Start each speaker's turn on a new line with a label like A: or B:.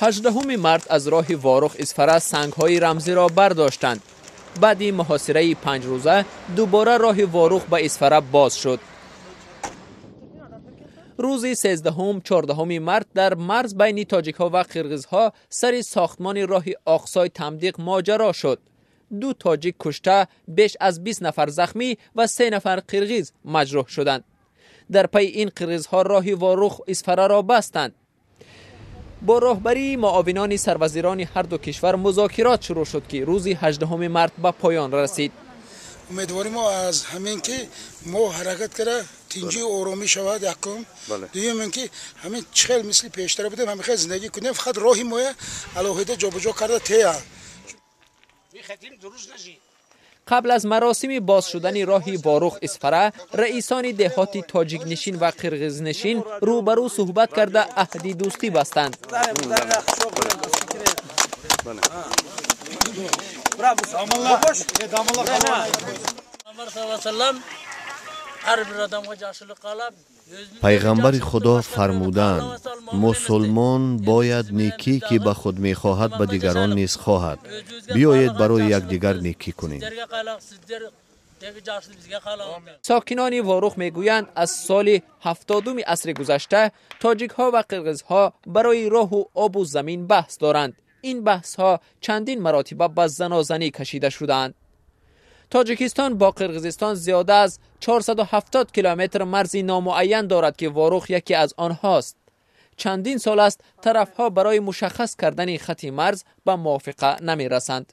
A: 18 март аз роҳи Ворух Исфара сангҳои рамзиро бардоштанд. Баъди муҳосираи 5 рӯза дубора роҳи Ворух ба Исфара боз шуд. Рӯзи 13, 14 март дар марз байни тоҷикҳо ва қирғизҳо сари сохтмони роҳи Оқсой Тамдиқ моҷаро шуд. Ду тоҷик кушта, беш аз 20 нафар захмӣ ва се нафар қирғиз маҷрӯҳ шуданд. Дар пайи ин қирғизҳо роҳи Ворух Исфараро бастанд. Бо роҳбарии муовинони сарвазирони ҳар ду кишвар музокирот шурӯъ шуд, ки рӯзи 18 март ба поён расид.
B: Умедворӣ мо аз ҳамин, ки мо ҳаракат карда, тинҷӣ, оромӣ шавад, якум. Дуюм ин ки ҳамин чихел мисли пештара будем, ҳамин хел зиндагӣ кунем, фақат роҳи моя алоҳида ҷобаҷо карда тея.
A: Қабл аз маросими боз шудани роҳи Ворух Исфара раисони деҳоти тоҷикнишин ва қирғизнишин рӯбарӯ суҳбат карда, аҳди дӯстӣ бастанд.
C: Пайғамбари Худо фармуданд: «Мусулмон бояд некӣ, ки ба худ мехоҳад, ба дигарон низ хоҳад». Биёед, барои якдигар некӣ кунем.
A: Сокинони Ворух мегӯянд, аз соли 70-уми асри гузашта тоҷикҳо ва қирғизҳо барои роҳу обу замин баҳс доранд. Ин баҳсҳо чандин маротиба ба занозанӣ кашида шудаанд. Тоҷикистон бо Қирғизистон зиёда аз 470 километр марзи номуайян дорад, ки Ворух яке аз онҳост. Чандин сол аст, тарафҳо барои мушаххас кардани хати марз ба мувофиқа намерасанд.